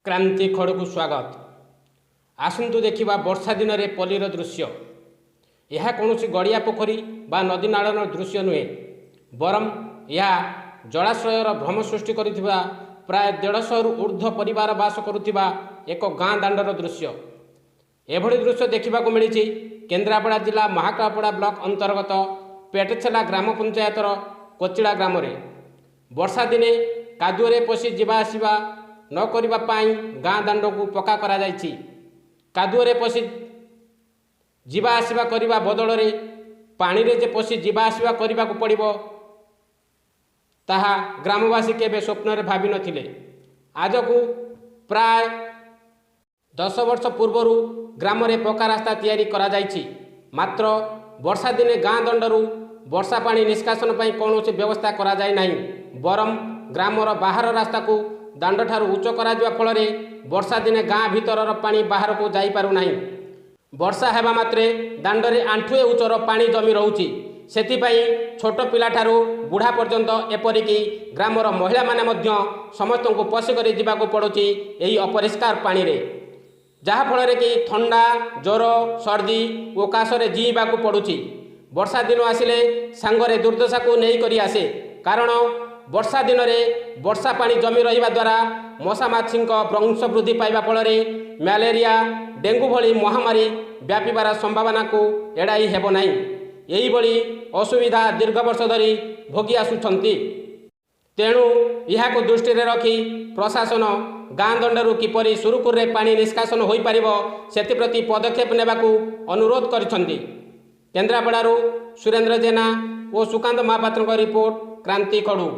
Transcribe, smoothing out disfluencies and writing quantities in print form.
କ୍ରାନ୍ତି ଖଡ଼କୁ ସ୍ୱାଗତ। ଆସନ୍ତୁ ଦେଖିବା ବର୍ଷା ଦିନରେ ପଲ୍ଲୀର ଦୃଶ୍ୟ। ଏହା କୌଣସି ଗଡ଼ିଆ ପୋଖରୀ ବା ନଦୀ ନାଳର ଦୃଶ୍ୟ ନୁହେଁ, ବରଂ ଏହା ଜଳାଶ୍ରୟର ଭ୍ରମ ସୃଷ୍ଟି କରିଥିବା ପ୍ରାୟ 150ରୁ ଉର୍ଦ୍ଧ୍ୱ ପରିବାର ବାସ କରୁଥିବା ଏକ ଗାଁ ଦାଣ୍ଡର ଦୃଶ୍ୟ। ଏଭଳି ଦୃଶ୍ୟ ଦେଖିବାକୁ ମିଳିଛି କେନ୍ଦ୍ରାପଡ଼ା ଜିଲ୍ଲା ମହାକାଳପଡ଼ା ବ୍ଲକ ଅନ୍ତର୍ଗତ ପେଟଛେଲା ଗ୍ରାମ ପଞ୍ଚାୟତର କୋଚିଳା ଗ୍ରାମରେ। ବର୍ଷା ଦିନେ କାଦୁଅରେ ପଶି ଯିବା ଆସିବା ନ କରିବା ପାଇଁ ଗାଁ ଦାଣ୍ଡକୁ ପକ୍କା କରାଯାଇଛି। କାଦୁଅରେ ପଶି ଯିବା ଆସିବା କରିବା ବଦଳରେ ପାଣିରେ ଯେ ପଶି ଯିବା ଆସିବା କରିବାକୁ ପଡ଼ିବ, ତାହା ଗ୍ରାମବାସୀ କେବେ ସ୍ୱପ୍ନରେ ଭାବିନଥିଲେ। ଆଜକୁ ପ୍ରାୟ 10 ବର୍ଷ ପୂର୍ବରୁ ଗ୍ରାମରେ ପକ୍କା ରାସ୍ତା ତିଆରି କରାଯାଇଛି। ମାତ୍ର ବର୍ଷା ଦିନେ ଗାଁ ଦଣ୍ଡରୁ ବର୍ଷା ପାଣି ନିଷ୍କାସନ ପାଇଁ କୌଣସି ବ୍ୟବସ୍ଥା କରାଯାଇ ନାହିଁ। ବରଂ ଗ୍ରାମର ବାହାର ରାସ୍ତାକୁ ଦାଣ୍ଡଠାରୁ ଉଚ୍ଚ କରାଯିବା ଫଳରେ ବର୍ଷା ଦିନେ ଗାଁ ଭିତରର ପାଣି ବାହାରକୁ ଯାଇପାରୁନାହିଁ। ବର୍ଷା ହେବା ମାତ୍ରେ ଦାଣ୍ଡରେ ଆଣ୍ଠୁଏ ଉଚ୍ଚର ପାଣି ଜମି ରହୁଛି। ସେଥିପାଇଁ ଛୋଟ ପିଲାଠାରୁ ବୁଢ଼ା ପର୍ଯ୍ୟନ୍ତ, ଏପରିକି ଗ୍ରାମର ମହିଳାମାନେ ମଧ୍ୟ ସମସ୍ତଙ୍କୁ ପଶିକରି ଯିବାକୁ ପଡ଼ୁଛି ଏହି ଅପରିଷ୍କାର ପାଣିରେ, ଯାହାଫଳରେ କି ଥଣ୍ଡା, ଜ୍ୱର, ସର୍ଦ୍ଦି ଓ କାଶରେ ଜିଇଁବାକୁ ପଡ଼ୁଛି। ବର୍ଷା ଦିନ ଆସିଲେ ସାଙ୍ଗରେ ଦୁର୍ଦ୍ଦଶାକୁ ନେଇକରି ଆସେ। କାରଣ ବର୍ଷା ଦିନରେ ବର୍ଷା ପାଣି ଜମି ରହିବା ଦ୍ୱାରା ମଶା ମାଛିଙ୍କ ବଂଶ ବୃଦ୍ଧି ପାଇବା ଫଳରେ ମ୍ୟାଲେରିଆ, ଡେଙ୍ଗୁ ଭଳି ମହାମାରୀ ବ୍ୟାପିବାର ସମ୍ଭାବନାକୁ ଏଡ଼ାଇ ହେବ ନାହିଁ। ଏହିଭଳି ଅସୁବିଧା ଦୀର୍ଘ ବର୍ଷ ଧରି ଭୋଗି ଆସୁଛନ୍ତି। ତେଣୁ ଏହାକୁ ଦୃଷ୍ଟିରେ ରଖି ପ୍ରଶାସନ ଗାଁ ଦଣ୍ଡରୁ କିପରି ସୁରୁଖୁରୁରେ ପାଣି ନିଷ୍କାସନ ହୋଇପାରିବ, ସେଥିପ୍ରତି ପଦକ୍ଷେପ ନେବାକୁ ଅନୁରୋଧ କରିଛନ୍ତି। କେନ୍ଦ୍ରାପଡ଼ାରୁ ସୁରେନ୍ଦ୍ର ଜେନା ଓ ସୁକାନ୍ତ ମହାପାତ୍ରଙ୍କ ରିପୋର୍ଟ, କ୍ରାନ୍ତି ଖଡ଼ୁ।